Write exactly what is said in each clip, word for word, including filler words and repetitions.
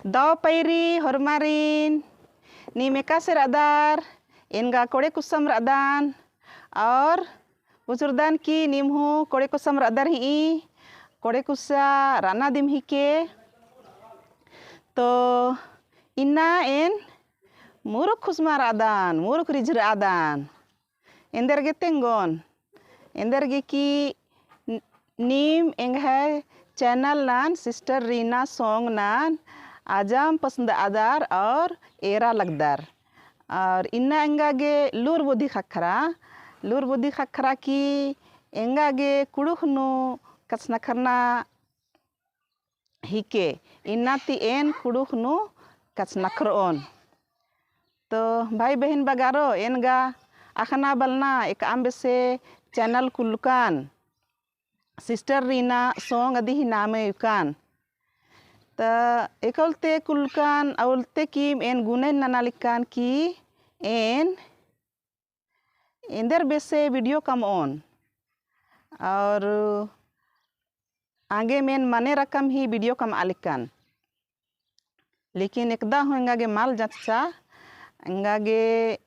दव पैरी होरमारिन, नीम एकासे रअदर, एन गा कोड़े कुसम रअदन, और उजुरदन कि नीम हूँ कोड़े कुसम रअदर हिकी, कोड़े कुसा रअना दिम हिके। तो इन्ना एन मुरुख खुसमा रअदन, मुरुख रिझ रअदन। एन्देर गे तेंगोन, एन्देर गे कि न-, नीम एंग्है channel नन, Sister Reena Song नन, अजम पसंद आदर और एरा लगदर। और इन्ना एंगा गे लूर बुद्धि ख़क्खरा, लूर बुद्धि ख़क्खरा कि एंगा गे कुँड़ुख़ नू कछनखरना हिके, इन्ना ती एन कुँड़ुख़ नू कछनखरओन। तो भाई बहिन बगारो, एन गा अख़ना बलना एकअम बेसे channel कुल्लकन, Sister Reena Song अदी ही नामे उइकन। तो एकउल्ते कुल्लकन, अउल्ते किम एन गुनेन नना लिक्कन कि एन एन्देर बेसे video कमओन और आगे मेन मने रकम ही video कमआ लिक्कन। लेकिन एकदा हूँ एंगा गे मल जचचा, एंगा गे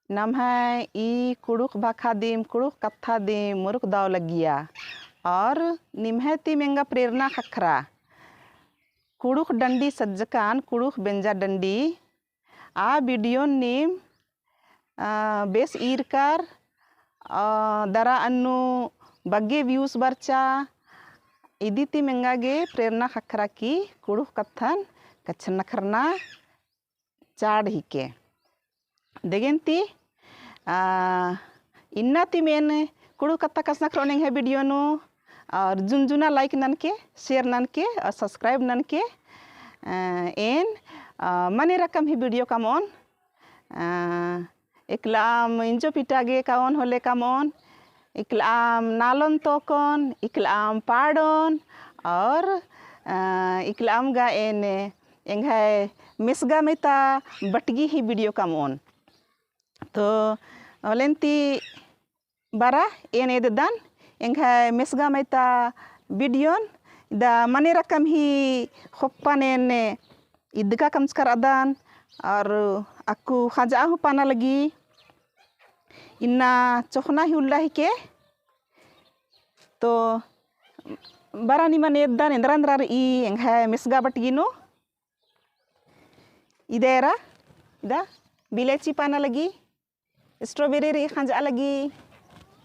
नम्है ई कुँड़ुख़ भाखा दिम, कुँड़ुख़ कत्था दिम मुरुख दव लगिया और निम्है तिम एंगा प्रेरणा ख़क्खरा। कुँड़ुख़ डंडी सज्जकन, कुँड़ुख़ बेंजा डंडी, आ video नीम, आ, बेस ईरकर, आ, दरा अन्नु बग्गे views बरचा, इदी तिम एंगा गे प्रेरणा ख़क्खरा कि कुँड़ुख़ कत्थन कछनखरना चाड़ हिके। देगेन ती, आ, इन्ना तिम एन कुँड़ुख़ कत्था कछनखरओन एंग्है video नू, और जुनजुना like ननके, share ननके, और subscribe ननके, आ, एन, आ, मने रकम ही video कमओन, आ, इकलाम इंजो पिटा गे कओन होले कमओन, इकलाम नालोन तोकोन, इकलाम पाड़ोन, और, आ, इकलाम गा एन एंग्है मेसगा मैता बटगी ही video कमओन। तो होलेन ती बरा एन एददन एंग्है मेसगा मैता video न, इदा मने रकम ही ख़ोप्पन एन इदगा कमचका रअदन, और अक्कु ख़ंजआ हूँ पाना लगी, इन्ना चोख़ना ही उल्ला हिके। तो बरा निमन एददन एन्दरा एन्दरा रई एंग्है मेसगा बटगी नू। इदा एरा, इदा बिलेची पाना लगी, strawberry रई ख़ंजआ लगी,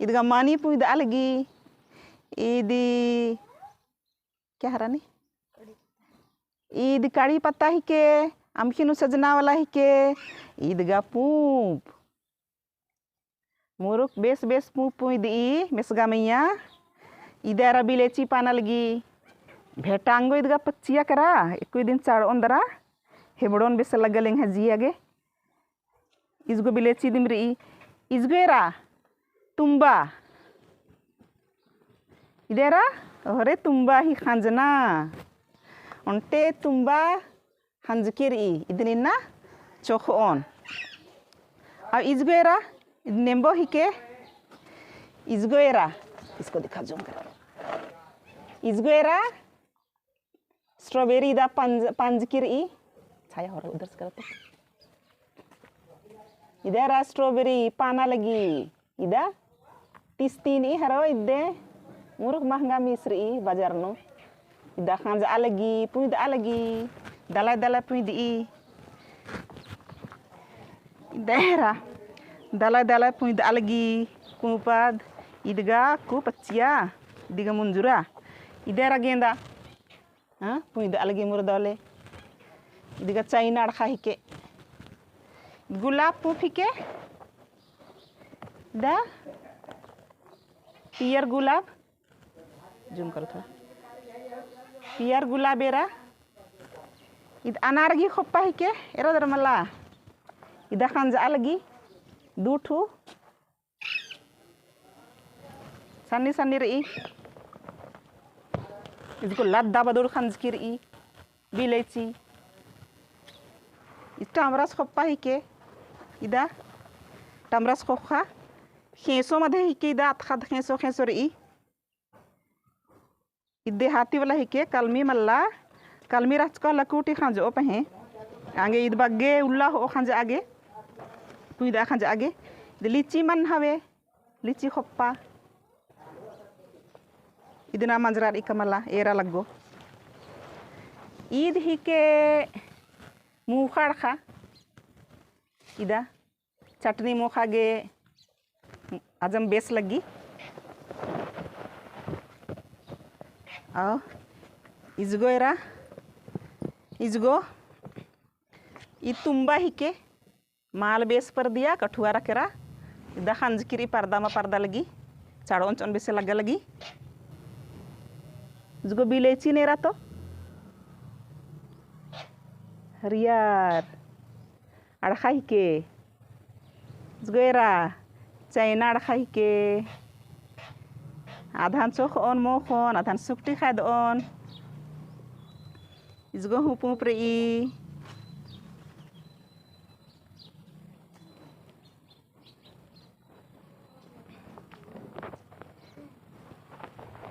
इदगा मानी पुंइदआ लगी, इदी क्या हरा नी? इद कड़ी पत्ता हिके, अमखी नू सजना वाला हिके, इदगा पूंप। मुरुख बेस बेस पूंप पुंइदई मेसगा मइय्याँ। इदा एरा बिलेची पाना लगी। भेटांगो इदगा पच्चिया केरा, एक्कु इदिन चाड़ओन दरा, हेबड़ोन बेस लग्गा एंग्है जिया गे। इजगो बिलेची दिम रई, इजगो एरा तुम्बा। इदा एरा, ओहरे तुम्बा ही ख़ंजना। ओन्टे तुम्बा ख़ंजकी रई, इदिन इन्ना चोख़ओन। अउर इजगो एरा, इद नेम्बो हिके, इजगो एरा, इसको दिखा zoom कर। इजगो एरा, strawberry इदा पंज, पंजकी रई। छाया हो रहा, उधर से करो तो। इदा एरा strawberry पाना लगी। इदा तीस तीन ई हरो इदे। मुरुख महंगा मिस रई बाजार नू। इदा ख़ंजआ लगी, पुंइदआ लगी। दला दला पुंइदई। इदा एरा दला दला पुंइदआ लगी। पूंपद इदगा अक्कु पच्चिया। इदगा मुंजुरा। इदा एरा गेंदा। हाँ, पुंइदआ लगी मुरुख दव ले। इदगा चाइना अड़खा हिके। गुलाब पूंप हिके। इदा पियर गुलाब। Zoom करो थोड़ा। पियर गुलाब एरा। इद अनार गही ख़ोप्पा हिके। एरा दरा मला। इदा ख़ंजआ लगी। दू ठू। सन्नी सन्नी रई। इजगो लद्दा बदुड़ ख़ंजकी रई। बिलेची। इद टमरस ख़ोप्पा हिके। इदा टमरस ख़ोख़ा। ख़ेंसो मधे हिके इदा अतख़ा ख़ेंसो ख़ेंसो रई। इद देहाती वाला हिके, कलमी मल्ला, कलमी रहचका लकुटी खंजो पहें। आगे ईद बग्गे उल्ला हो खंजा आगे। पुइदा खंजा आगे। ईद लिच्ची मन हवे। लिच्ची खोप्पा। इदना मंजरार इकमला एरा लग्गो। ईद हिके मूखा अड़खा। इदा चटनी मोखा गे अजम बेस लग्गी। आओ, इजगो एरा, इजगो, ई तुम्बा हिके, माल बेस परदिया, कठुआ रखेरा, इदा खंजकी रई परदा मा परदा लग्गी, चाड़ोन चोन बेसे लग्गा लग्गी। इजगो बिलेचिन एरा तो, हरियर। अड़खा हिके। इजगो एरा, चाइना अड़खा हिके। आधान चोखओन मोखओन, आधान सुकटी खादओन। इजगो हूँ पूँप रई।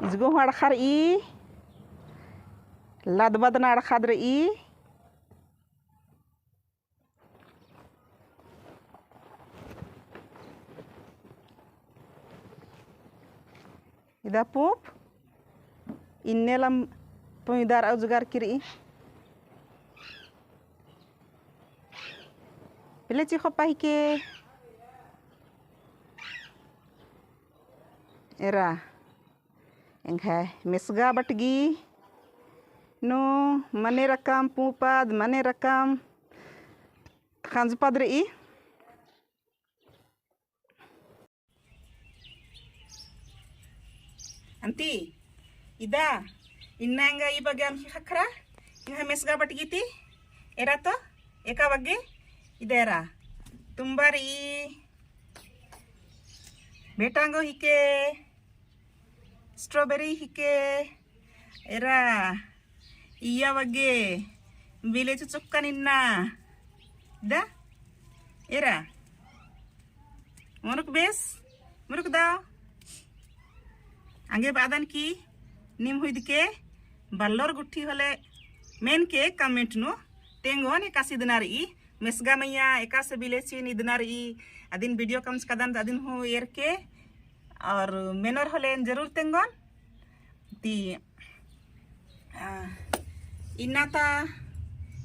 इजगो हूँ अड़खा रई। लदबदना अड़खा रई। इदा पूँप, इन्नेलम पुइदार अउजगार किरी। बिलेची खोप्पा हिके। एरा। एंग्है मेसगा बटगी नू मने रकम पूँपद, मने रकम खंजपद रई। अन्ती, इदा, इन्ना एंगा ई बग्गे अमख़ी ख़क्खरा, एंग्है मेसगा बटगी ती, एरा तो, एका बग्गे, इदा एरा, तुम्बा रई, बेटांगो हिके, strawberry हिके, एरा, इया बग्गे, बिलेचु चुक्कन इन्ना, दा, एरा, मुरुक बेस, मुरुक दा, अंगे बादन की, नीम हुइद के, बल्लोर गुट्ठी होले, मेन के comment नू, तेंगोन एकासे इदना रई, मेसगा मइय्याँ एकासे बिलेचिन इदना रई, अदिन video कमचकदन अदिन हूँ एरके, और मेनोर होले जरूर तेंगोन। ती, आ, इन्ना ता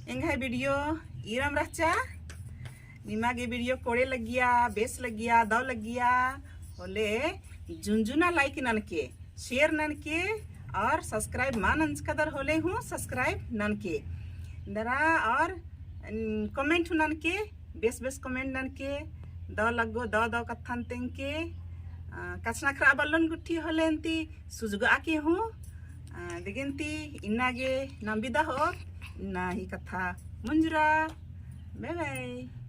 एंग्है video इरम रहचा। निमा गे video कोड़े लग्गिया, बेस लग्गिया, दव लग्गिया, होले जुनजुना like ननके, share ननके, और subscribe मा नंजकदर होले हूँ subscribe ननके। दरा और, अन, comment हूँ Nanke, base base comment Nanke, दव लग्गो, दव दव कत्थन तेंगके, आ, कछनखरआ बल्लोन गुट्ठी होले अन्ती सुजगआ के हूँ, आ, दिगेन्ती इन्ना गे नाम बिदा होओत, इन्ना ही कत्था मुंजुरा। Bye bye।